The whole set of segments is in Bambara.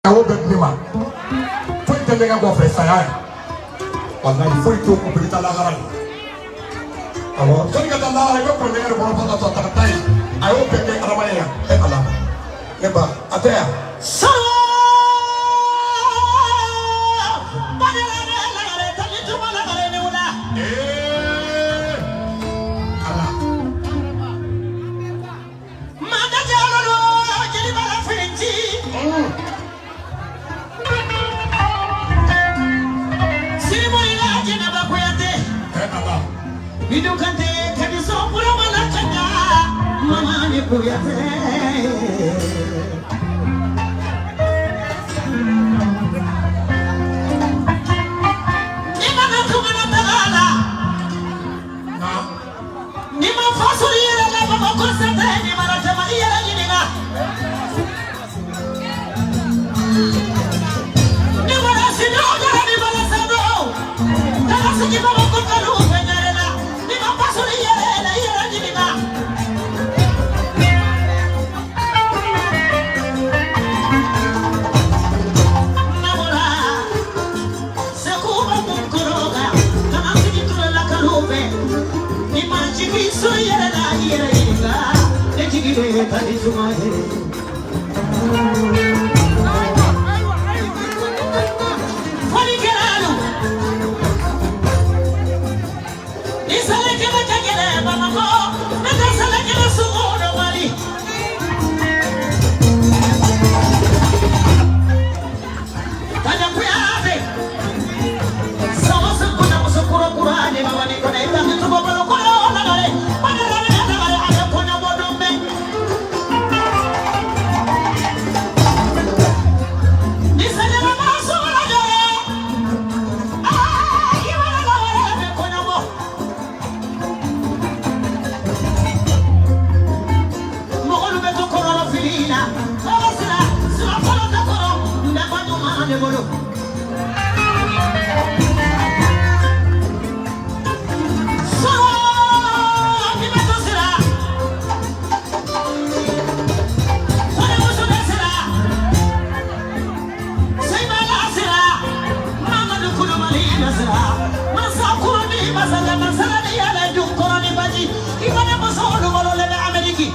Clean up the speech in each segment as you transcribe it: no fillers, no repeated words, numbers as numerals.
A y'o bɛɛ di ne ma. Foyi tɛ ɲɛgɛn kɔfɛ saya ye. Walayi foyi t'o kɔfɛ i bɛ taa lahara de. Awɔ, sani ka taa lahara i bɛ kɔn ɲɛgɛn de kɔnɔ fo ka sɔrɔ ka taa yen. A y'o bɛɛ kɛ adamaden ya. E Ala, ne ba, a tɛ yan. Ee Ala. E Ala. Bidukante kadiso burama kanda mama ni kuyate. Ni mana tumana tagala Naam. ni ma fasuri yɛrɛ la Bamakɔ sɛtɛ ni mana tɛmɛ i yɛrɛ ɲininka. Ni mana sini o kɛra ni mana sado taga sigi Bamakɔ kanu fɛ ɲɛrɛ la ni ma fasuri yɛrɛ la i yɛrɛ ɲininka. Namora sekuba mun koroga kana sigi tula la kanu fɛ ni ma jigin so yɛrɛ la i yɛrɛ ɲininka ne jigi bɛ ka di suma ye. Fɔlikɛlalu ni salakɛla ka gɛlɛn Bamakɔ ne tɛ salakɛla sogo dɔn Mali. Kaja Kuyate sawa sakuna muso kura kura ni mama ni kone ita tuko balo kolo lagare padara ni lagare ale konya bodombe ni salama maso lagare ah iwala lagare me konya bo mogolu be to kororo filina oga sira sira folo ta koro ndaba nyuma ne bolo. Soro ni beto sira kone muso be sira Seymala sira Mamadu Kulubali na sira Masa Kuruni Masaka Masala ni yala dun kɔrɔ ni baji i mana muso olu bolo le bɛ Ameriki.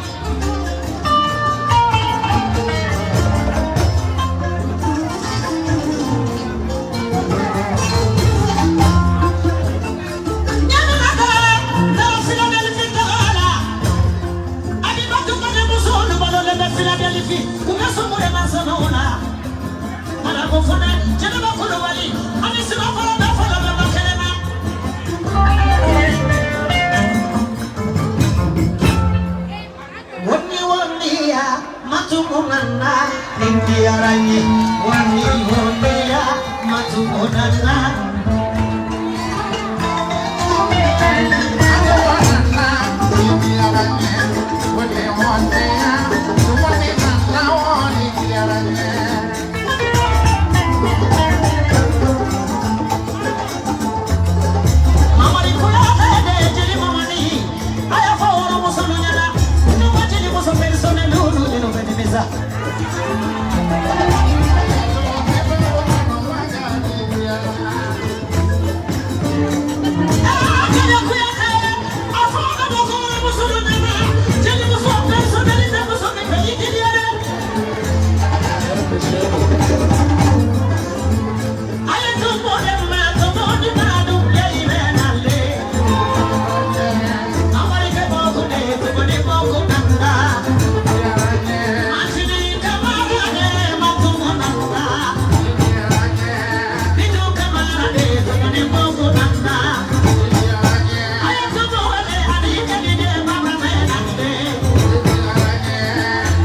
Ɲaminata taara Philadelphie taga la Abibatu mana muso olu bolo le bɛ Philadelphie u ka sumure masanaw la Marabu fana Jɛnɛba Kulubali ani Sirafɔlɔ bɛɛ fɔlɔ bɛ ma kelen na. Wani waniya matumunana nindiyaranyi wani waniya matumunana. Mamari kuyate de jeli mamani aya fɔ wɔrɔmuso ɲɛna ne ma jeli muso personnel olu de bɛ nimisa. Jeli kuyate a fɔ ka bɔ ko wɔrɔmuso ɲɛna jeli muso personnel tɛ muso min fɛ i teliya dɛ. Aye tumbo de ma tumbo di ma dum ye ibenale. Amarike boku de tumbo di boku nanda. Machini kamara de matumbo nanda. Bidu kamara de tumbo di boku nanda. Aye tumbo de adike di de mama me nande.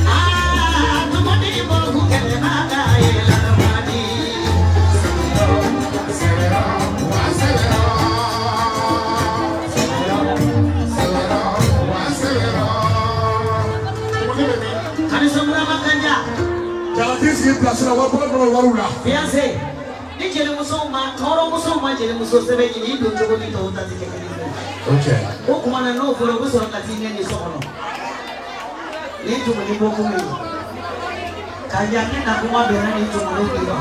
Ah tumbo di boku kele maga ye la mani. Kani somura makanja. Jalati sigi place la wari bɔlɔ bɔlɔ wariw la. Fiancé, ni jelimusow ma tɔɔrɔmusow ma jelimuso sɛbɛn ɲini i don cogo ni tɔw ta tɛ kɛ kelen ye. O tiɲɛ. O tuma na n'o fɔra u bɛ sɔrɔ ka t'i nɛni so kɔnɔ. Nin tun ni bɔ kun ye. Kanja ne na kuma bɛnna ni tungolo de ma.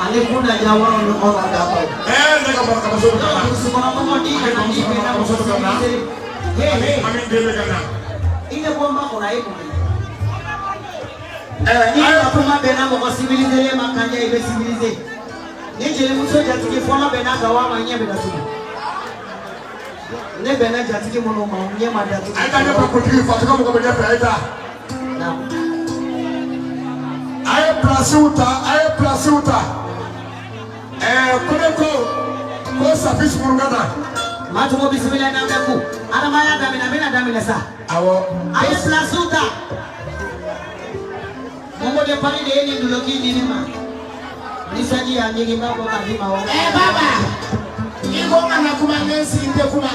Ale kun na ja wɔrɔ ni kɔrɔ da kɔ. Ne ka bɔ kabaso bɛ ka na. Musokɔnɔmɔgɔ n'i nana n'i bɛnna muso civilisé. He he. Ami den bɛ ka na. I tɛ bɔ n ba kɔnɔ a ye kun minɛ. N'i ka kuma bɛnna mɔgɔ civilisé ma Kanja i bɛ civilisé. Ni jelimuso jatigi fɔlɔ bɛnna Gawa ma ɲɛ bɛ datugu. Ne bɛnna jatigi minnu ma ɲɛ ma datugu. A ye taa ɲɛfɛ kuntigi Faso ka mɔgɔ bɛ ɲɛfɛ a ye taa. Naamu. A ye pilasiw ta, a ye pilasiw ta. Ko ne ko ko Safi Sumuru ka na. Maa tɔgɔ bisimila n'an bɛ ku. Adamaya daminɛ a bɛna daminɛ sa. Awɔ. A ye pilasiw ta. Momo de Paris de ye nin duloki di ne ma. Ni sanji y'a ɲigin n b'a bɔ k'a di ma wa. Baba, i ko n kana kuma n sigi n tɛ kuma.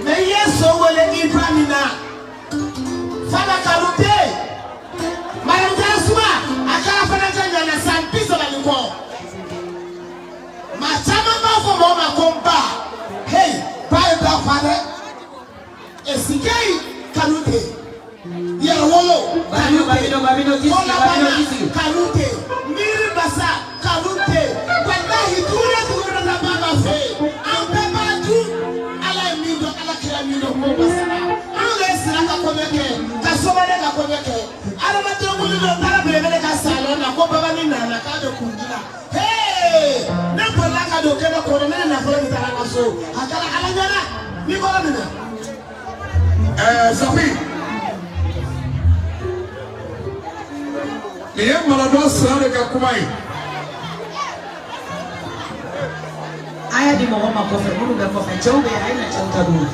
Mɛ i ye so wele i ba min na. Fana kanu tɛ yen. Madame Jasuma, a kɛra fana ka ɲana san 30 ni kɔ. Maa caman b'a fɔ mɔgɔ ma ko n ba. Hey, ba ye da fa dɛ. Esikeyi kanu tɛ yen. Yɛrɛwolo kanu tɛ yen. Kɔlabana kanu tɛ yen. Miiri basa kanu tɛ yen. Walahi dugu o dugu bɛ taa ba fɛ yen. An bɛɛ b'a dun. Ala ye min dɔn, Ala kira min dɔn, k'o ma sara. Anw de sira ka kɔɲɔ kɛ, ka somalen ka kɔɲɔ kɛ. Adamaden wuli dɔ taara belebele ka salon na ko babani nana k'a bɛ kun ji la. Hee! Ne bolila ka don kɛnɛ kɔnɔ, ne ni nafolo min taara n ka so. A kɛra Ala ɲɛna. N'i kɔrɔ minɛ. Safi. Nin ye Maladɔ sira de ka kuma ye. A y'a di mɔgɔ ma kɔfɛ minnu bɛ kɔfɛ cɛw bɛ yen a ye na cɛw ta d'u ma.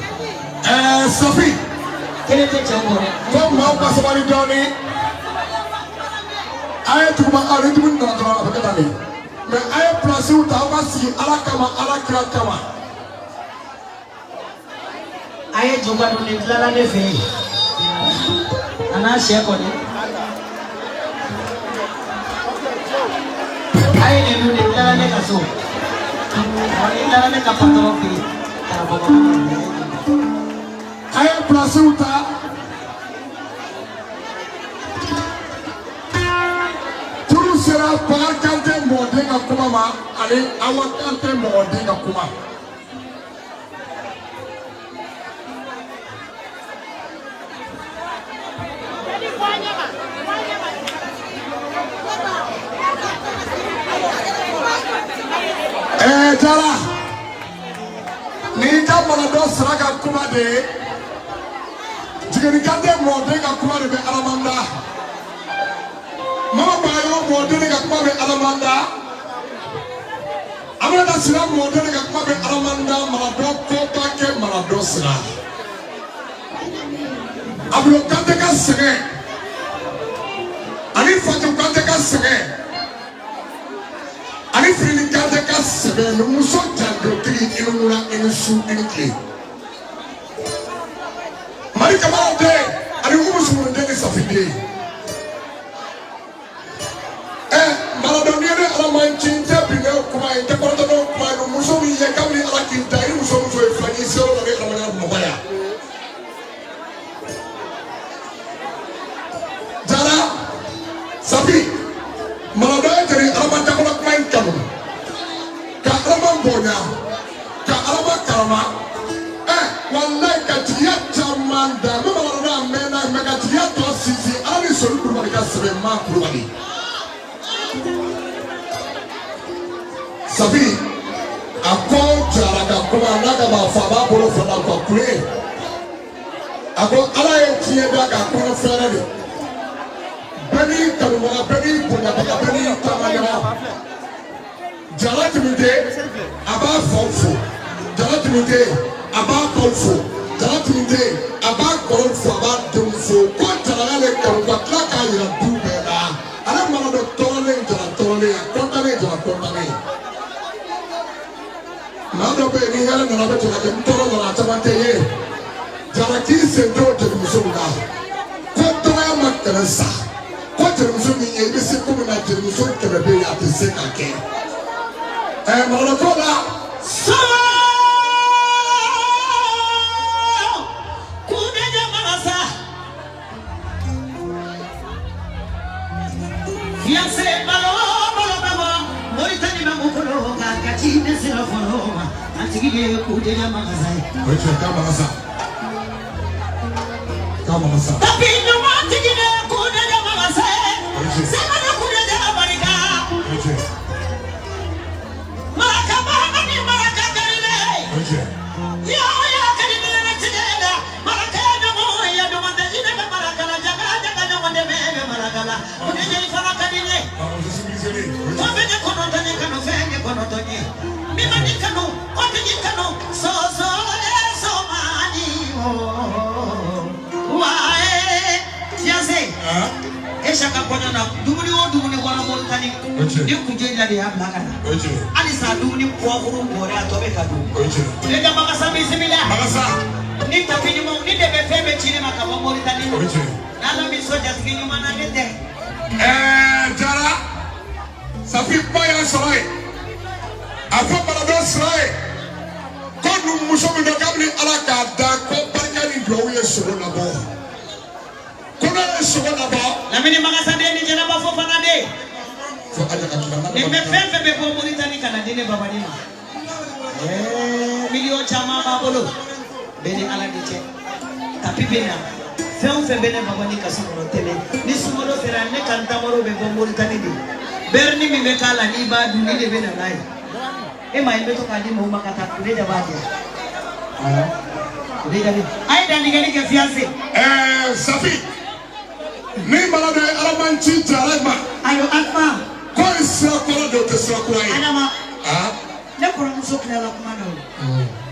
Safi. Kelen tɛ cɛw kɔ dɛ. Ko maaw ka sabali dɔɔni. A ye duguma aw ni dumuni nana dɔrɔn a bɛ kɛ tan de. Mɛ a ye pilasiw ta aw ka sigi Ala kama Ala kira kama. A ye juga dun nin tilala ne fɛ yen. A n'a sɛ kɔni. A ye nin dun nin tilala ne ka so. Ɔ nin tilala ne ka patɔrɔn fɛ yen. Karamɔgɔ A ye pilasiw ta. Turu sera Bakari Kante mɔden ka kuma ma ani Awa Kante mɔden ka kuma. Jara, n'i ka Maladɔ sira ka kuma de ye, Jigini Kante mɔden ka kuma de bɛ Alamanda. Mama Bagayogo mɔden de ka kuma bɛ Alamanda. Aminata Sira mɔden de ka kuma bɛ Alamanda. Maladɔ ko ka kɛ Maladɔ sira. Abulo Kante ka sɛgɛn ani Fatu Kante ka sɛgɛn ani Firili Kante ka sɛgɛn muso jandotigi i ni wula i ni su i ni tile. Mali Kamara den ani Umu Sumuni den ni Safi den. Maladɔ n'i ye ne Ala ma ci n tɛ bin n'o kuma ye n tɛ kɔrɔtɔ n'o kuma ye muso min ye kabini Ala k'i da i ni muso muso ye fila n'i sera o la ne adamadenya Bamakɔ yan. Jara Safi Maladɔ ye jeli Alama dakɔnɔ kuma in kanu ka Alama bonya ka Alama karama walayi ka jigiya caman da n bɛ Maladɔ dɔn a mɛnna mɛ ka jigiya tɔ sinsin Ala ni Soli Kulubali ka sɛbɛn maa Kulubali. Safi a ko Jara ka kuma n'a ka b'a fɔ a b'a bolo fila ka kule a ko Ala ye tiɲɛ da k'a kɔnɔ fɛrɛ de. Bɛɛ n'i kanubaga bɛɛ n'i bonyabaga bɛɛ n'i taamaɲɔgɔn. Jara Tumute a b'a faw fo. Jara Tumute a b'a baw fo. Jara Tumute a b'a kɔrɔw fo a b'a denw fo. Ko Jara y'ale kanu ka tila k'a yira du bɛɛ la. Ale Maladɔ tɔɔrɔlen Jara tɔɔrɔlen a kɔntannen Jara kɔntannen. Maa dɔ bɛ yen ni hɛrɛ nana bɛ cɛ ka kɛ n tɔɔrɔ nana a caman tɛ ye. Jara k'i sen t'o jelimuso la. Ko dɔgɔya ma kɛlɛ sa. Ko jelimuso min ye i bɛ se ko min na jelimuso 100 bɛ yen a tɛ se k'a kɛ. Maladɔ ko la. So kun bɛ jɛ masa. Jatigi de ye Kudeja Magasa ye. O ye tiɲɛ, k'a Magasa. K'a Magasa. Tapi ɲuman tigi de ye Kudeja Magasa ye. O ye tiɲɛ. Sɛbɛnni Kudeja barika. O ye tiɲɛ. Maraka baga ni maraka karile. O ye tiɲɛ. Yo ya kari ni ne tigɛ la. Maraka ɲɔgɔn ya ɲɔgɔn tɛ i ne bɛ maraka la jaga jaga ɲɔgɔn dɛmɛ bɛ maraka la. Kudeja i fana ka di ne. Awɔ, je suis miséré. O ye Ko tiɲɛ. bɛ ne kɔnɔntɔn ye kanu fɛn ye kɔnɔntɔn ye. Min ma ni kanu o tigi kanu soso ye somani o. Wa ye fiancé. Ah, E saka kɔɲɔ na dumuni o dumuni bɔra Moritani. O ye tiɲɛ. Ni Kudeja de y'a bila ka na. O ye tiɲɛ. Halisa dumuni poivron bɔra a tɔ bɛ ka dun. O ye tiɲɛ. Kudeja Magasa bisimila. Magasa. Ni tapi ɲumanw ni de bɛ fɛn bɛɛ ci ne ma ka bɔ Moritani. O ye tiɲɛ. N'Ala m'i sɔn jatigi ɲuman na ne tɛ. Jara, Safi ba y'a sɔrɔ yen. A fɔ Maradɔ sira ye ko numuso min don kabini Ala k'a da ko barika ni duwawu ye sogo labɔ. Ko n'a ye sogo labɔ. Lamini Magasa den ni Jɛnɛba Fofana den. Fo Aja ka tila n'a Nin bɛ fɛn fɛn bɛ bɔ Moritani ka na di ne babani ma. Miliyɔn caman b'a bolo. Bɛɛ ni Ala de cɛ. Tapi bɛ na. Fɛn o fɛn bɛ ne babani kaso kɔnɔ tɛmɛ. Ni sunkalo sera ne ka ntamaro bɛ bɔ Moritani de. Bɛrɛni min bɛ k'a la n'i b'a dun ne de bɛ na n'a ye. E ma ye n bɛ to k'a di mɔgɔw ma ka taa Kudeja b'a di yan. Kudeja bɛ. A ye dantigɛli kɛ fiancé. Safi, ni Maradɔ ye Alamanci Jara ma. Ayiwa Alpha. Ko ye sira kɔrɔ de o tɛ sira kura ye. Adama. Ah. Ne kɔrɔmuso tilala kuma na o.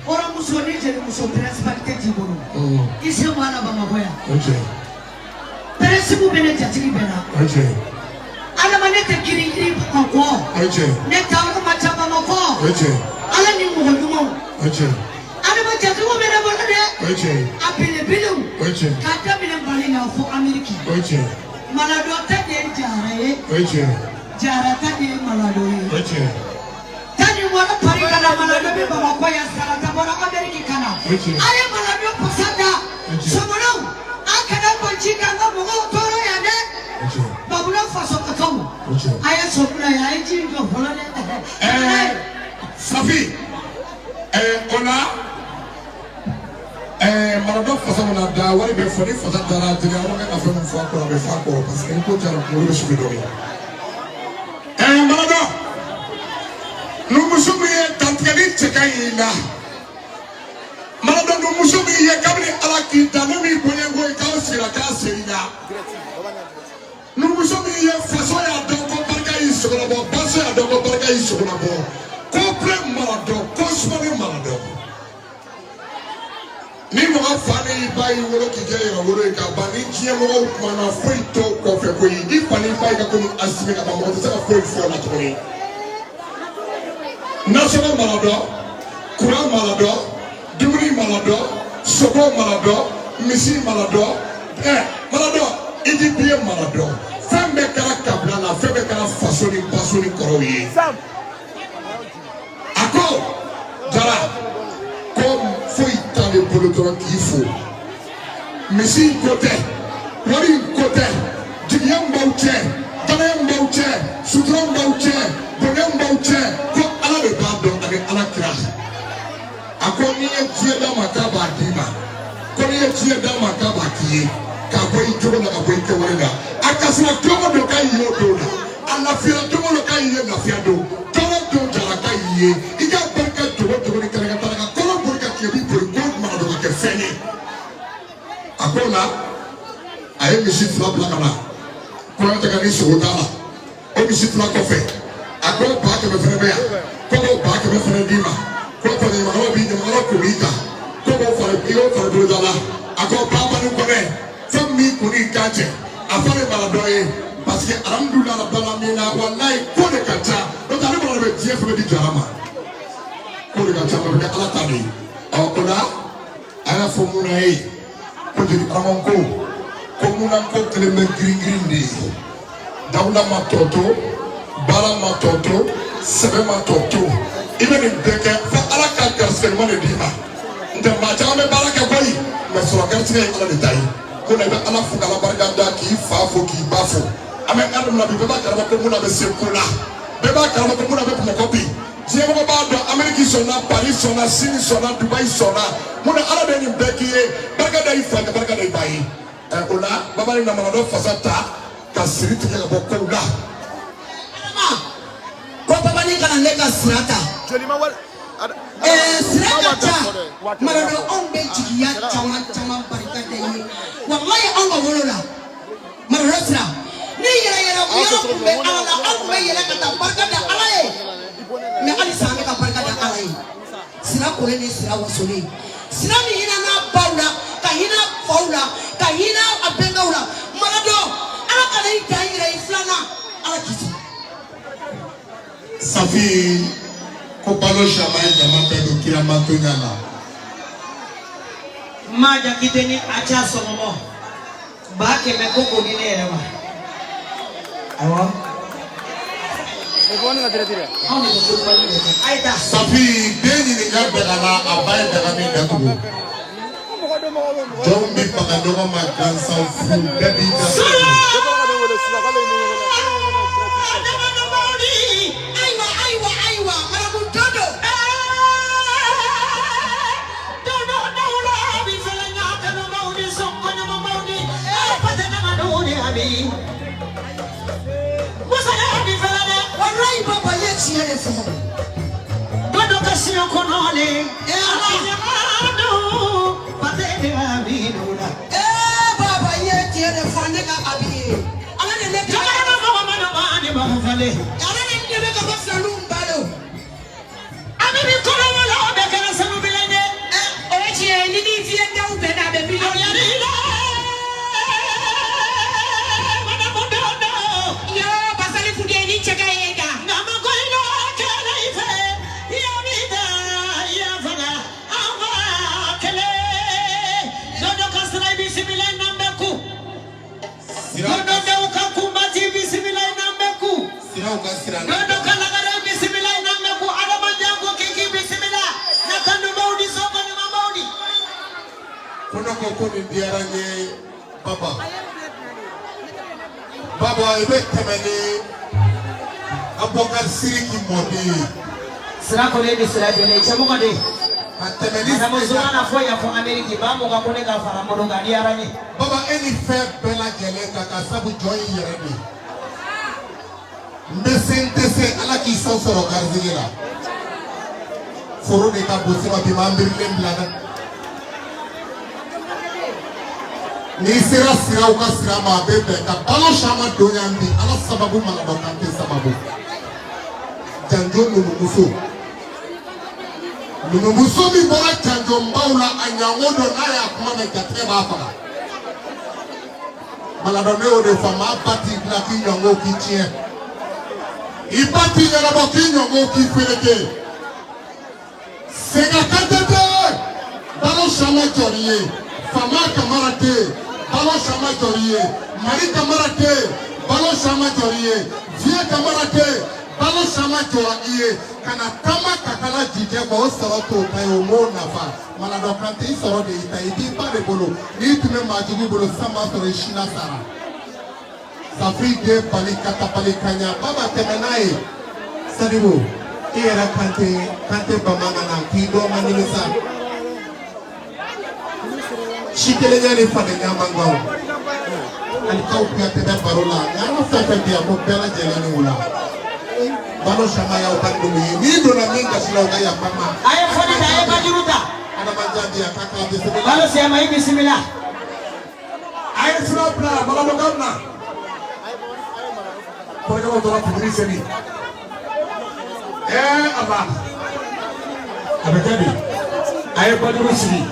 Kɔrɔmuso ni jelimuso principalité t'i bolo. I se bɔ a la Bamakɔ yan. O ye tiɲɛ. Principe bɛ ne jatigi bɛɛ la. O ye tiɲɛ. Adama ne tɛ girin girin Bamakɔ. O ye tiɲɛ. Ne taayɔrɔ ma ca Bamakɔ. O ye tiɲɛ. Ala ni mɔgɔ ɲumanw. O ye tiɲɛ. Adama jatigiw bɛ ne bolo dɛ. O ye tiɲɛ. A belebelew. O ye tiɲɛ. K'a daminɛ Mali la fo Ameriki. O ye tiɲɛ. Maladɔ ta de ye Jara ye. O ye tiɲɛ. Jara ta de ye Maladɔ ye. O ye tiɲɛ. Tani bɔra Paris ka na Maladɔ bɛ Bamakɔ yan Sarata bɔra Ameriki ka na. O ye tiɲɛ. A ye Maladɔ pasa da. O ye tiɲɛ. Sɔmɔnɔw a kana bɔn ci k'an ka mɔgɔw tɔɔrɔ yan dɛ. O ye tiɲɛ. Babula fasokakaw. O ye tiɲɛ. A ye sɔmuna ye a ye ji in jɔ fɔlɔ dɛ. Safi, o la Maradɔ fasa mana da wari bɛ fɔ ni fasa dara jeli aw kan ka fɛn min fɔ a kɔrɔ a bɛ fɔ a kɔrɔ parce que ni ko jara kunkolo bɛ sugu dɔ ye. Maradɔ, numuso min ye dantigɛli cɛ ka ɲi i la. Maradɔ numuso min ye kabini Ala k'i da ne m'i bonya ko ye k'aw sira k'a seri la. Numuso min ye faso y'a dɔn ko barika y'i sogo labɔ baso y'a dɔn ko barika y'i sogo labɔ. Ko pere Maradɔ ko sumani Maradɔ. Ni mɔgɔ fa ni ba y'i wolo k'i kɛ yɛrɛ wolo ye ka ban ni diɲɛ mɔgɔw kumana foyi t'o kɔfɛ koyi i fa ni ba y'i ka komi Asimi ka ban mɔgɔ tɛ se ka foyi fɔ o la tuguni. Nasɔngɔ Maradɔ, kuran Maradɔ, dumuni Maradɔ, sogo Maradɔ, misi Maradɔ, Maradɔ i ti biye Maradɔ. Fɛn bɛɛ kɛra kabila la, fɛn bɛɛ kɛra faso ni baso ni kɔrɔw ye. A ko Jara ko foyi t'ale bolo dɔrɔn k'i fo. Misi in ko tɛ, wari in ko tɛ, jigiya min b'aw cɛ, danaya min b'aw cɛ, sutura min b'aw cɛ, bonya min b'aw cɛ, ko Ala de b'a dɔn ani Ala kira. A ko n'i ye diɲɛ d'a ma k'a b'a d'i ma, ko n'i ye diɲɛ d'a ma k'a b'a k'i ye, k'a bɔ i jogo la ka bɔ i kɛwale la. A kasira don o don k'a y'i ye o don la, a lafiyara don o don k'a y'i ye lafiya don, tɔɔrɔ don Jara k'a y'i ye, i ka barika dogo dogo ni kɛnɛ ka taa ka kɔlɔn boli ka tile bi boli ko Maradɔ ka kɛ fɛn ye. A ko la a ye misi fila bila ka na kɔɲɔ tɛ ka ni sogo t'a la o misi fila kɔfɛ a ko 100,000 fɛnɛ bɛ yan ko k'o 100,000 fɛnɛ d'i ma ko fari ɲamakalaw b'i ɲamakalaw kun b'i kan ko k'o fari i y'o fari bolo da la a ko babani kɔnɛ fɛn min b'i kun n'i kan cɛ a fɔ ne Maradɔ ye parce que alhamdulilayi rabbil alamina walayi ko de ka ca n'o tɛ ale Maradɔ bɛ diɲɛ fɛn bɛɛ di Jara ma ko de ka ca o bɛ kɛ Ala ta de ye ɔ o la a y'a fɔ mun na ye ko jeli Araman ko ko munna ko kelen bɛ girin girin de ye dawuda ma tɔ to baara ma tɔ to sɛbɛ ma tɔ to i bɛ nin bɛɛ kɛ fo Ala ka garisɛgɛ ɲuman de d'i ma n tɛ maa caman bɛ baara kɛ koyi mɛ sɔrɔ garisɛgɛ ye Ala de ta ye ko na i bɛ Ala fo k'Ala barika da k'i fa fo k'i ba fo an bɛ ɛri min na bi bɛɛ b'a kalama ko mun na bɛ se ko la bɛɛ b'a kalama ko mun na bɛ Bamakɔ bi Diɲɛmɔgɔ b'a dɔn Amérique sɔnna, Paris sɔnna, Sini sɔnna, Dubaï sɔnna. Mun na Ala bɛ nin bɛɛ k'i ye? Barika da i fa ye, ka barika da i ba ye. O la baba ni namanadɔ fasa ta ka siri tigɛ ka bɔ kow la. Adama ko babani kana ne ka sira ta. Sira ka ca Maradɔ, anw bɛ jigiya caman caman barika da i ye. Walayi anw ka wolo la Maradɔ sira ni yɛrɛ yɛrɛ yɔrɔ tun bɛ Ala la, anw tun bɛ yɛlɛ ka taa barika da Ala ye. Mais halisa an bɛ ka barika da Ala ye. Sira kolen ni sira wasolen, sira min hinɛ n'a baw la, ka hinɛ faw la, ka hinɛ a bɛnkaw la. Maradɔ, Ala kana i dan yɛrɛ i filanan, Ala k'i sɔn. Safi ko balo sama ye jama bɛɛ don kiramantonya la. Ma Jakite ni a ca sɔgɔmɔ 100,000 ko k'o di ne yɛrɛ ma. Awɔ. Anw de bɛ kulubali de kɛ. A ye taa. Safi den ɲininka daga la, a ba ye daga min datugu. Jɔnw bɛ baga ɲɔgɔn ma gansan fu, bɛɛ b'i da. Ayiwa ayiwa ayiwa, Maramu Dodo. Dodo dawla bi fɛlɛ ɲa mawdi sɔnkɔ ɲama mawdi pate ɲama duni abi. Musa bi fɛlɛ dɛ. Walayi baba ye tiɲɛ de fɔ. Dodo ka siɲɛ kɔnɔ le. Ala. Ɲama pate de abi nuna. Baba ye tiɲɛ de fɔ ne ka abi ye. Ala de ne dɛmɛ. Jamana mɔgɔ ma ni ma falen. Ala de ne dɛmɛ ka bɔ filaninw balo. Abi bi kɔnɔ wala o bɛɛ kɛra sanu bilen ye. O ye tiɲɛ ye, ni ni fiyɛ daw bɛnna a bɛ miliyɔn. Madamu Dodo. Yo basali fude ni cɛ ka ye da. Nama ko ina kɛlɛ i fɛ. Ya mi da ya faga an fa kɛlɛ. Dodo ka sira i bisimila n'an bɛ ku. Dodo denw ka kunbati bisimila n'an bɛ ku. Siraw ka sira la. Dodo ka lagare bisimila n'an bɛ ku. Adama jango kiki bisimila. Na kanu mawdi sɔkɔ ɲuman mawdi. Ko ne ko ko nin diyara n ye baba. Baba i bɛ tɛmɛ ni Abubakar Siriki mɔden ye. Sira kɔni ni sira jɛlen cɛmɔgɔ de. Ka tɛmɛ ni Madamu Zumana fɔ yan fɔ Ameriki 20,000 ko ne ka fara n bolo kan a diyara n ye. Baba e ni fɛn bɛɛ lajɛlen ka kan sabu jɔn y'i yɛrɛ de ye. N bɛ se n tɛ se Ala k'i sɔn sɔrɔ garizigɛ la. Foro de ka bon sinon bi m'an birilen bila dɛ. N'i sera siraw ka sira ma a bɛ bɛn ka balo sama don yan bi Ala sababu Maladɔ Kante sababu. Janjo numumuso. Numumuso min bɔra janjonbaw la a ɲango dɔ n'a y'a kuma mɛn jatigɛ b'a faga. Maladɔ ne y'o de fɔ maa ba t'i bila k'i ɲango k'i tiɲɛ. I ba t'i ɲɛnabɔ k'i ɲango k'i fereke. Sega Kante tɛ balo sama jɔri ye. Fama Kamara tɛ balo sama jɔri ye. Mari Kamara tɛ balo sama jɔri ye. Vieux Kamara tɛ balo sama jɔra i ye. Ka na taama ka kala jijɛ kɔ o sɔrɔ t'o ta ye o m'o nafa. Maladɔ Kante i sɔrɔ de y'i ta ye, i b'i ba de bolo. N'i tun bɛ maajugu bolo sisan b'a sɔrɔ i si la sara. Safi den bali ka taa bali ka ɲa baba tɛmɛ n'a ye. Sadibu i yɛrɛ Kante Kante bamanan k'i dɔn ma nimisa. Si kelenya ni fadenya man kan o. Alikaw Kuyate bɛ baro la nka an ka fɛn fɛn bɛ yan ko bɛɛ lajɛlen ni wula. Balo sama y'aw ka numu ye n'i donna min gasi la o ka yafa n ma. A ye fɔli ta, a ye bajuru ta. Adama Jaabi a ka kan bisimila. Balo Siyama i bisimila. A ye sira bila Maladɔkan na. Kɔrɔkɛw tora fitiri seli. Ala a bɛ kɛ di a ye bajuru sigi.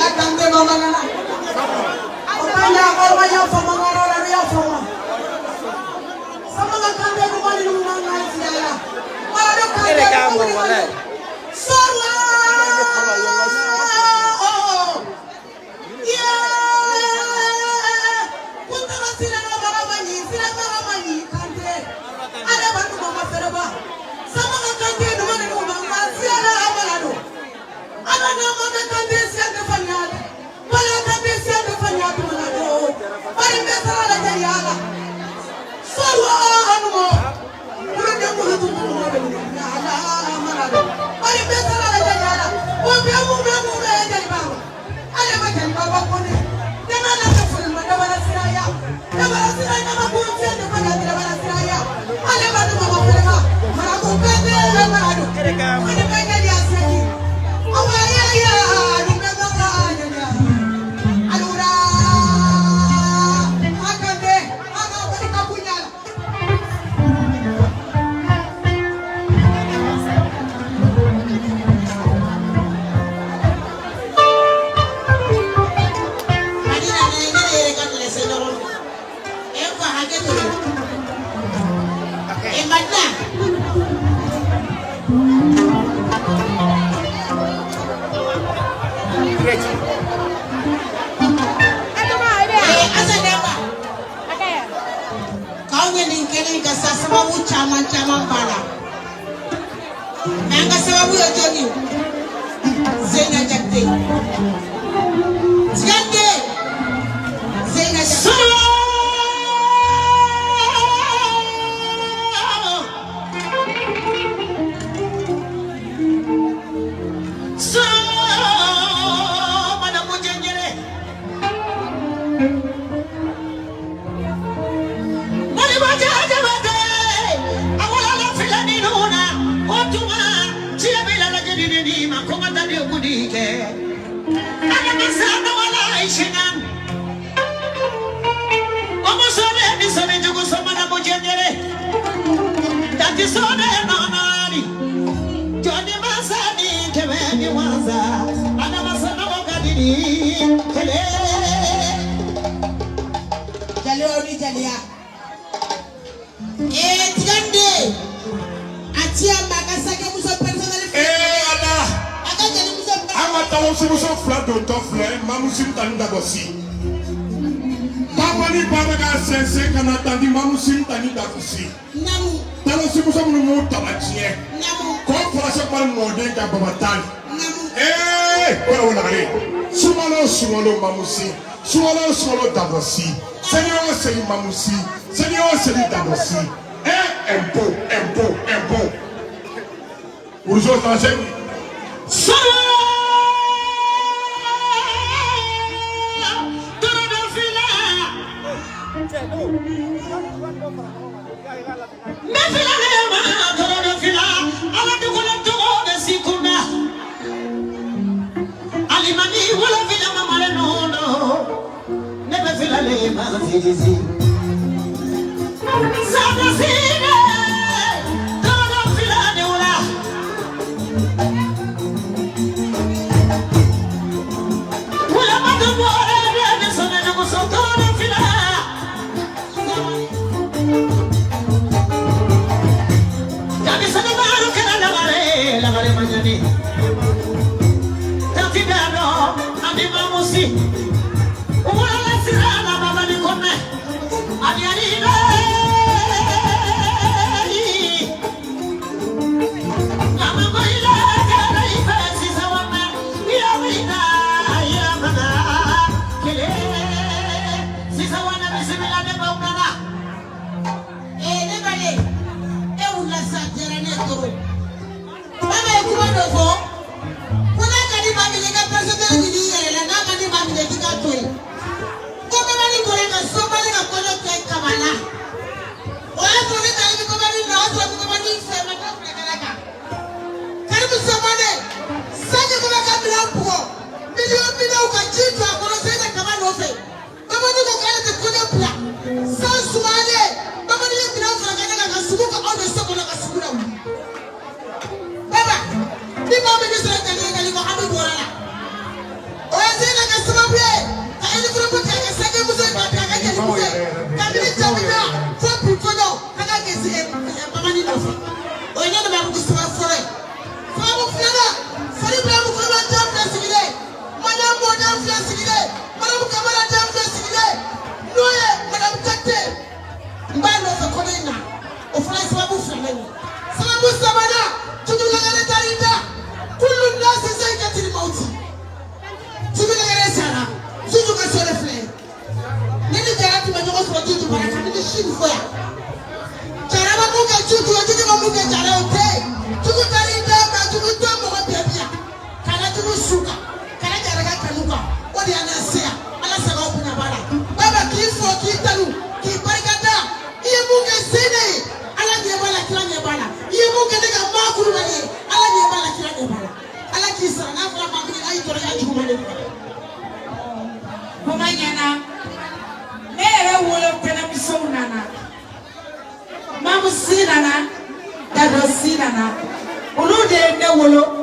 Akande bamangana. Okanya kormanya famangana raria fama. Samanga kande kumani numanga siala. Marado kande kumani. Sorla. Oh. Yeah. Kuntara sila na maramani, sila maramani kande. Ala banu mama fereba. Samanga kande numani numanga siala amalado. Sababu sabanan, tuju lagare tarinda, kullu mun kɛ Jara o tɛ yen. Jugu taara i da ma, jugu tɛ mɔgɔ bɛɛ bi yan. Kana jugu su kan, kana Jara ka kanu kan. O de y'an se yan. Ala sago aw bonya b'a la. Baba k'i fo k'i tanu k'i barikada. I ye mun kɛ Seyina ye, Ala ɲɛ b'a la, kira ɲɛ b'a la. I ye mun kɛ ne ka maa Kulubali ye, Ala ɲɛ b'a la, kira ɲɛ b'a la. Ala k'i sara n'a fɔra maa min ye, a y'i tɔɔrɔ i ka juguman de minɛ. Kuma ɲɛna, ne yɛrɛ wolo tɛnɛmusow nana, Mamu si nana, Dado si nana, olu de ye ne wolo.